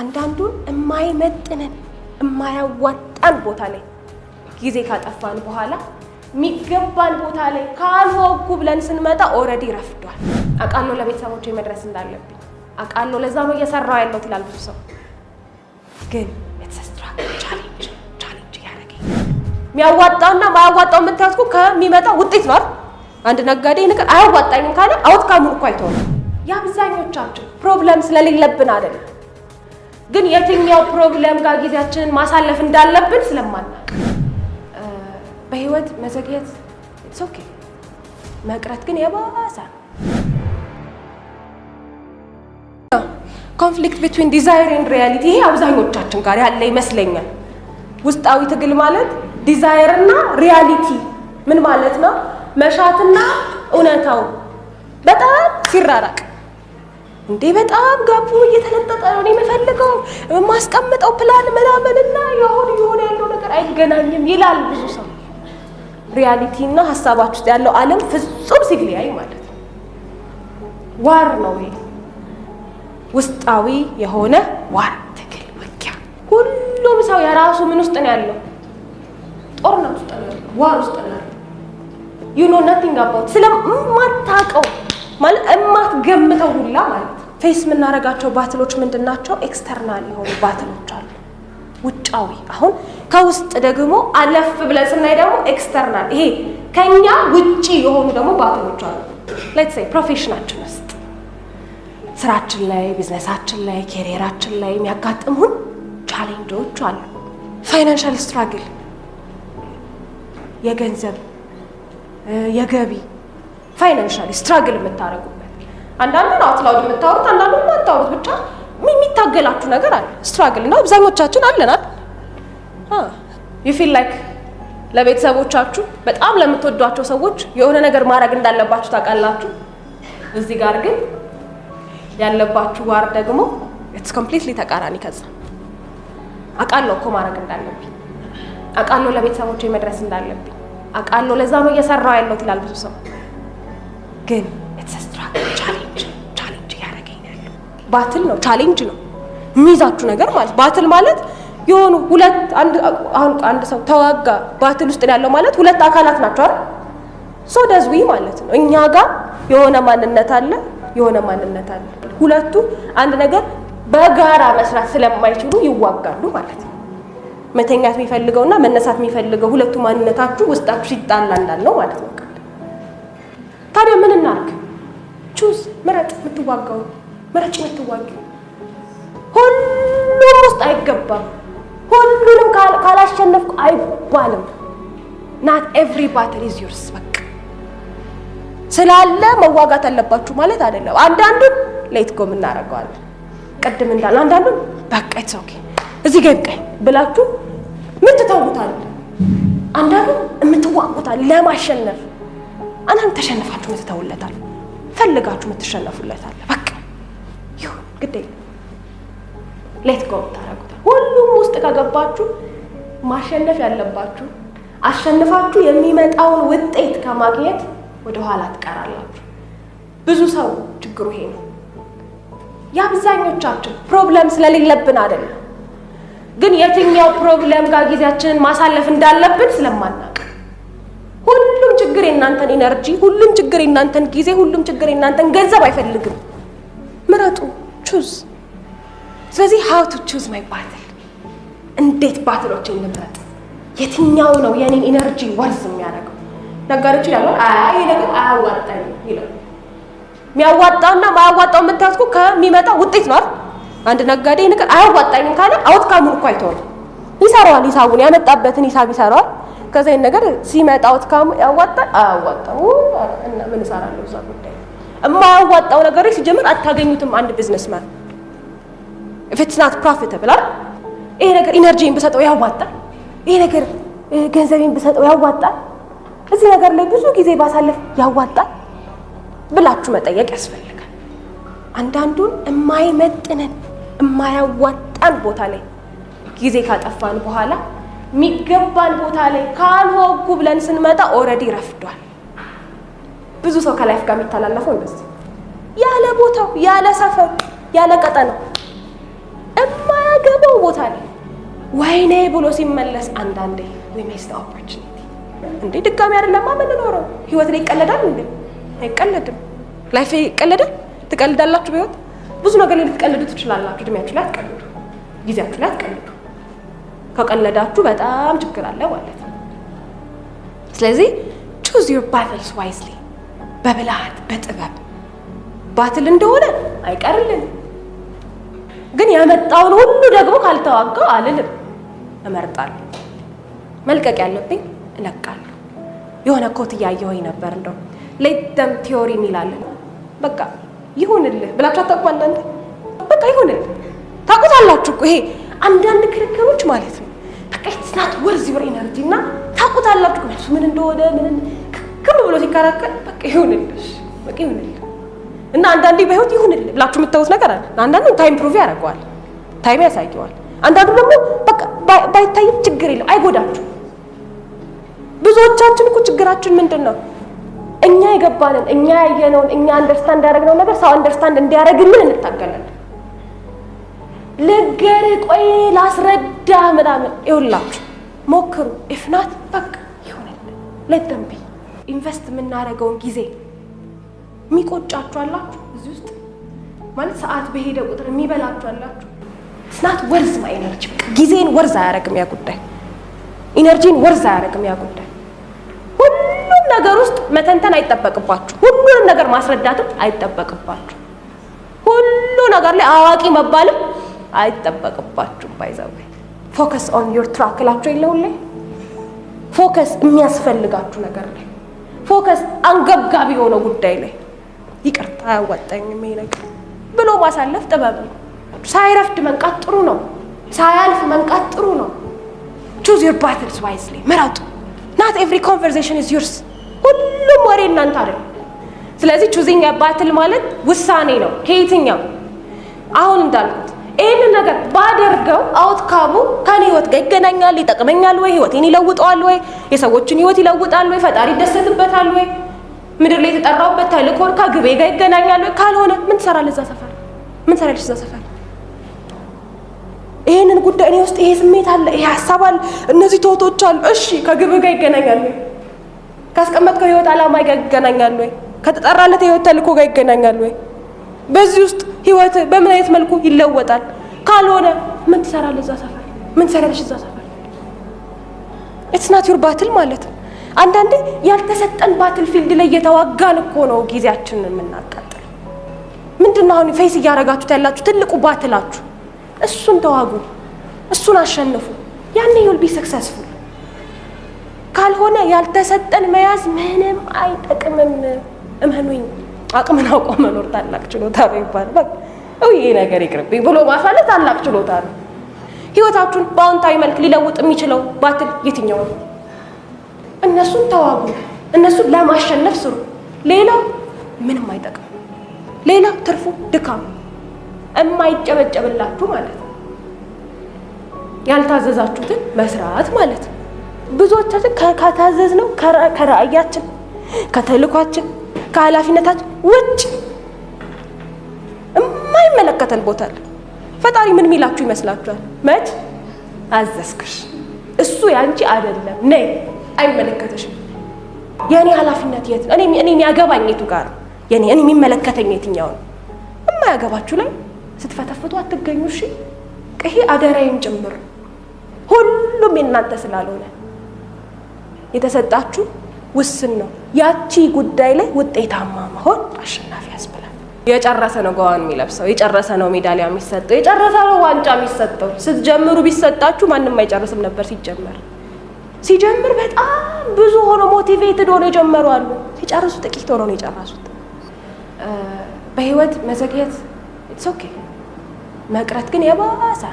አንዳንዱን የማይመጥነን የማያዋጣን ቦታ ላይ ጊዜ ካጠፋን በኋላ የሚገባን ቦታ ላይ ካልሆንኩ ብለን ስንመጣ already ረፍዷል። አውቃለሁ ለቤተሰቦቼ መድረስ እንዳለብኝ አውቃለሁ። ለዛ ነው እየሰራው ያለሁት ይላል ብዙ ሰው። ግን struggle፣ challenge challenge እያደረገኝ የሚያዋጣውና ማያዋጣው የምታዩት እኮ ከሚመጣው ውጤት ነው አይደል? አንድ ነጋዴ ነገር አያዋጣኝም ካለ outcome ኡን እኮ አይተውም። የአብዛኞቻችን problem ስለሌለብን አይደለም፣ ግን የትኛው problem ጋር ጊዜያችንን ማሳለፍ እንዳለብን ስለማናውቅ። በህይወት መዘግየት it's okay፣ መቅረት ግን የባሰ ነው። Conflict between desire and reality፣ ይሄ አብዛኞቻችን ጋር ያለ ይመስለኛል። ውስጣዊ ትግል ማለት desire እና reality ምን ማለት ነው? መሻትና እውነታው በጣም ሲራራቅ፣ እንዴ በጣም gap ኡ እየተለጠጠ ነው። እኔ የምፈልገው የማስቀምጠው ፕላን ምናምንና የሆነ እየሆነ ያለው ነገር አይገናኝም ይላል ብዙ ሰው። Reality እና ሀሳባችሁ ውስጥ ያለው ዓለም ፍጹም ሲለያይ ማለት ነው። War ነው ይሄ፣ ውስጣዊ የሆነ war፣ ትግል፣ ውጊያ። ሁሉም ሰው የራሱ ምን ውስጥ ነው ያለው? ጦርነት ውስጥ ነው ያለው፣ war ውስጥ ነው ያለው። You know nothing about፣ ስለማታውቀው ማለት እማትገምተው ሁላ ማለት። Face የምናደርጋቸው battle ኦች ምንድን ናቸው? External የሆኑ battle ኦች አሉ፣ ውጫዊ። አሁን ከውስጥ ደግሞ አለፍ ብለን ስናይ ደግሞ external፣ ይሄ ከኛ ውጪ የሆኑ ደግሞ battle ኦች አሉ። Let's say profession ኣችን ውስጥ፣ ስራችን ላይ፣ ቢዝነሳችን ላይ፣ career ኣችን ላይ የሚያጋጥሙን challenge ኦች አሉ። Financial struggle፣ የገንዘብ የገቢ financially struggle የምታደርጉበት፣ አንዳንዱን out loud የምታወሩት፣ አንዳንዱን የማታወሩት፣ ብቻ የሚታገላችሁ ነገር አለ። Struggle ነው፣ አብዛኞቻችን አለናል። You feel like ለቤተሰቦቻችሁ፣ በጣም ለምትወዷቸው ሰዎች የሆነ ነገር ማድረግ እንዳለባችሁ ታውቃላችሁ። እዚህ ጋር ግን ያለባችሁ war ደግሞ it's completely ተቃራኒ። ከዛ አውቃለሁ እኮ ማድረግ እንዳለብኝ አውቃለሁ፣ ለቤተሰቦቼ መድረስ እንዳለብኝ አውቃለሁ፣ ለዛ ነው እየሰራው ያለሁት ይላል ብዙ ሰው። ግን it's struggle፣ challenge challenge እያደረገኝ ያለው battle ነው፣ challenge ነው የሚይዛችሁ ነገር ማለት። Battle ማለት የሆኑ ሁለት አንድ አሁን አንድ ሰው ተዋጋ፣ battle ውስጥ ያለው ማለት ሁለት አካላት ናቸው አይደል? So does we ማለት ነው። እኛ ጋር የሆነ ማንነት አለ፣ የሆነ ማንነት አለ። ሁለቱ አንድ ነገር በጋራ መስራት ስለማይችሉ ይዋጋሉ ማለት ነው። መተኛት የሚፈልገውና መነሳት የሚፈልገው ሁለቱ ማንነታችሁ ውስጣችሁ ሲጣላ እንዳለው ማለት ነው። ታዲያ ምን እናርግ? Choose፣ ምረጥ፣ የምትዋጋው ምረጭ፣ የምትዋጊው። ሁሉም ውስጥ አይገባም። ሁሉንም ካላሸነፍኩ አይባልም። Not every battle is yours። በቃ ስላለ መዋጋት አለባችሁ ማለት አይደለም። አንዳንዱን let go እናደርገዋለን። ቅድም እንዳለ አንዳንዱን በቃ it's okay፣ እዚህ ጋር ይብቃኝ ብላችሁ ምትተውታል። አንዳንዱ የምትዋጉታል ለማሸነፍ፣ አንዳንዱ ተሸንፋችሁ ምትተውለታል። ፈልጋችሁ የምትሸነፉለታል። በቃ ይሁን ግድ የለም let go ታደርጉታል። ሁሉም ውስጥ ከገባችሁ ማሸነፍ ያለባችሁ አሸንፋችሁ የሚመጣውን ውጤት ከማግኘት ወደ ኋላ ትቀራላችሁ። ብዙ ሰው ችግሩ ይሄ ነው። የአብዛኞቻችን problem ስለሌለብን አይደለም፣ ግን የትኛው problem ጋር ጊዜያችንን ማሳለፍ እንዳለብን ስለማናውቅ። ሁሉም ችግር የእናንተን energy፣ ሁሉም ችግር የእናንተን ጊዜ፣ ሁሉም ችግር የእናንተን ገንዘብ አይፈልግም። ምረጡ፣ choose። ስለዚህ how to choose my battle፣ እንዴት battle ኦችን ልምረጥ? የትኛው ነው የኔን energy worth የሚያደርገው? ነጋዴዎች ይላሉ፣ አይ ይሄ ነገር አያዋጣኝም ይላሉ። የሚያዋጣውና ማያዋጣው የምታዩት እኮ ከሚመጣው ውጤት ነው አይደል? አንድ ነጋዴ ነገር አያዋጣኝም ካለ outcome ኡን እኮ አይተውም። ይሰራዋል፣ ሂሳቡን ያመጣበትን ሂሳብ ይሰራዋል። ከዛ ይሄን ነገር ሲመጣ outcome ኡ ያዋጣል አያዋጣም እና ምን እሰራለሁ እዛ ጉዳይ የማያዋጣው ነገር ሲጀምር አታገኙትም። አንድ businessman if it's not profitable አይደል? ይሄ ነገር energy ን ብሰጠው ያዋጣል፣ ይሄ ነገር ገንዘቤን ብሰጠው ያዋጣል፣ እዚህ ነገር ላይ ብዙ ጊዜ ባሳለፍ ያዋጣል ብላችሁ መጠየቅ ያስፈልጋል። አንዳንዱን የማይመጥነን የማያዋጣን ቦታ ላይ ጊዜ ካጠፋን በኋላ የሚገባን ቦታ ላይ ካልሆንኩ ብለን ስንመጣ already ረፍዷል። ብዙ ሰው ከ life ጋር የሚተላለፈው እንደዚህ ያለ ቦታው፣ ያለ ሰፈሩ፣ ያለ ቀጠናው። ቦታ ላይ ወይኔ ብሎ ሲመለስ አንዳንዴ we miss the opportunity። እንዴ፣ ድጋሚ አይደለማ የምንኖረው። ህይወት ላይ ይቀለዳል እንዴ? አይቀለድም። Life ይቀለዳል? ትቀልዳላችሁ? በህይወት ብዙ ነገር ላይ ልትቀልዱ ትችላላችሁ። እድሜያችሁ ላይ አትቀልዱ፣ ጊዜያችሁ ላይ አትቀልዱ። ከቀለዳችሁ በጣም ችግር አለ ማለት ነው። ስለዚህ choose your battles wisely፣ በብልሃት በጥበብ። Battle እንደሆነ አይቀርልን፣ ግን ያመጣውን ሁሉ ደግሞ ካልተዋጋው አልልም፣ እመርጣለሁ። መልቀቅ ያለብኝ እለቃለሁ። የሆነ quote እያየሁኝ ነበር፣ እንደው "let them theory" የሚላለን። በቃ ይሁንልህ ብላችሁ አታውቁም? አንዳንድ በቃ ይሁንልህ ታውቁታላችሁ እኮ። ይሄ አንዳንድ ክርክሮች ማለት ነው። በቃ it's not worth your energy እና ታውቁታላችሁ መልሱ ምን እንደሆነ። ምን ክም ብሎ ሲከራከር በቃ ይሁንልሽ፣ በቃ ይሁንልህ። እና አንዳንዴ በህይወት ይሁንልህ ብላችሁ የምታዩት ነገር አለ። አንዳንዱ time prove ያደርገዋል፣ time ያሳየዋል። አንዳንዱ ደግሞ በቃ ባይታይም ችግር የለም፣ አይጎዳችሁ። ብዙዎቻችን እኮ ችግራችን ምንድን ነው? እኛ የገባንን፣ እኛ ያየነውን፣ እኛ understand ያደረግነውን ነገር ሰው understand እንዲያደርግልን እንታገላለን። ልገርህ፣ ቆይ ላስረዳ ምናምን። ይኸውላችሁ ሞክሩ። If not በቃ ይሁንልን። Let them be። Invest የምናደርገውን ጊዜ የሚቆጫችሁ አላችሁ እዚህ ውስጥ፣ ማለት ሰዓት በሄደ ቁጥር የሚበላችሁ አላችሁ። It's not worth my energy። ጊዜን worth አያደርግም ያ ጉዳይ፣ energy ን worth አያደርግም ያ ጉዳይ። ሁሉም ነገር ውስጥ መተንተን አይጠበቅባችሁ። ሁሉንም ነገር ማስረዳትም አይጠበቅባችሁ። ሁሉ ነገር ላይ አዋቂ መባልም አይጠበቅባችሁም። By the way, focus on your track እላችሁ የለ ሁሌ። Focus የሚያስፈልጋችሁ ነገር ላይ focus፣ አንገብጋቢ የሆነው ጉዳይ ላይ። ይቅርታ፣ አያዋጣኝም ይሄ ነገር ብሎ ማሳለፍ ጥበብ ነው። ሳይረፍድ መንቃት ጥሩ ነው። ሳያልፍ መንቃት ጥሩ ነው። Choose your battles wisely፣ ምረጡ። Not every conversation is yours። ሁሉም ወሬ እናንተ አይደለም። ስለዚህ choosing battle ማለት ውሳኔ ነው። ከየትኛው አሁን እንዳልኩት ይህንን ነገር ባደርገው outcome ኡ ከኔ ህይወት ጋር ይገናኛል፣ ይጠቅመኛል ወይ፣ ህይወቴን ይለውጠዋል ወይ፣ የሰዎችን ህይወት ይለውጣል ወይ፣ ፈጣሪ ይደሰትበታል ወይ፣ ምድር ላይ የተጠራሁበት ተልእኮ ከግቤ ጋር ይገናኛል ወይ? ካልሆነ ምን ትሰራለህ እዛ ሰፈር? ምን ትሰሪያለሽ እዛ ሰፈር? ይሄንን ጉዳይ እኔ ውስጥ ይሄ ስሜት አለ፣ ይሄ ሀሳብ አለ፣ እነዚህ ቶቶች አሉ። እሺ፣ ከግብ ጋር ይገናኛል ወይ? ካስቀመጥከው ህይወት ዓላማ ጋር ይገናኛል ወይ? ከተጠራለት የህይወት ተልእኮ ጋር ይገናኛል ወይ? በዚህ ውስጥ ህይወት በምን አይነት መልኩ ይለወጣል? ካልሆነ ምን ትሰራለህ እዛ ሰፈር? ምን ትሰሪያለሽ እዛ ሰፈር? It's not your battle ማለት ነው። አንዳንዴ ያልተሰጠን battle field ላይ እየተዋጋን እኮ ነው ጊዜያችንን የምናቃጥል። ምንድን ነው አሁን face እያደረጋችሁት ያላችሁ ትልቁ battle ኣችሁ? እሱን ተዋጉ፣ እሱን አሸንፉ። ያኔ you'll be successful። ካልሆነ ያልተሰጠን መያዝ ምንም አይጠቅምም። እመኑኝ፣ አቅምን አውቆ መኖር ታላቅ ችሎታ ነው ይባላል። በቃ ይሄ ነገር ይቅርብኝ ብሎ ማሳለፍ ታላቅ ችሎታ ነው። ህይወታችሁን በአዎንታዊ መልክ ሊለውጥ የሚችለው battle የትኛው ነው? እነሱን ተዋጉ፣ እነሱን ለማሸነፍ ስሩ። ሌላው ምንም አይጠቅም። ሌላው ትርፉ ድካም፣ የማይጨበጨብላችሁ ማለት ነው። ያልታዘዛችሁትን መስራት ማለት ነው። ብዙዎቻችን ከታዘዝነው፣ ከራእያችን፣ ከተልኳችን፣ ከኃላፊነታችን ውጭ የማይመለከተን ቦታ አለ። ፈጣሪ ምን የሚላችሁ ይመስላችኋል? መች አዘዝኩሽ፣ እሱ ያንቺ አይደለም፣ ነይ፣ አይመለከተሽም። የእኔ ኃላፊነት የት ነው? እኔ የሚያገባኝ የቱ ጋር ነው? እኔ የሚመለከተኝ የትኛው ነው? የማያገባችሁ ላይ ስትፈተፍቱ አትገኙ። እሺ፣ ይሄ አደራዬም ጭምር። ሁሉም የእናንተ ስላልሆነ የተሰጣችሁ ውስን ነው። ያቺ ጉዳይ ላይ ውጤታማ መሆን አሸናፊ ያስብላል። የጨረሰ ነው ገዋን የሚለብሰው፣ የጨረሰ ነው ሜዳሊያ የሚሰጠው፣ የጨረሰ ነው ዋንጫ የሚሰጠው። ስትጀምሩ ቢሰጣችሁ ማንም አይጨርስም ነበር። ሲጀመር ሲጀምር በጣም ብዙ ሆኖ motivated ሆኖ የጀመሩ አሉ። ሲጨርሱ ጥቂት ሆኖ ነው የጨረሱት። በህይወት መዘግየት it's okay፣ መቅረት ግን የባሰ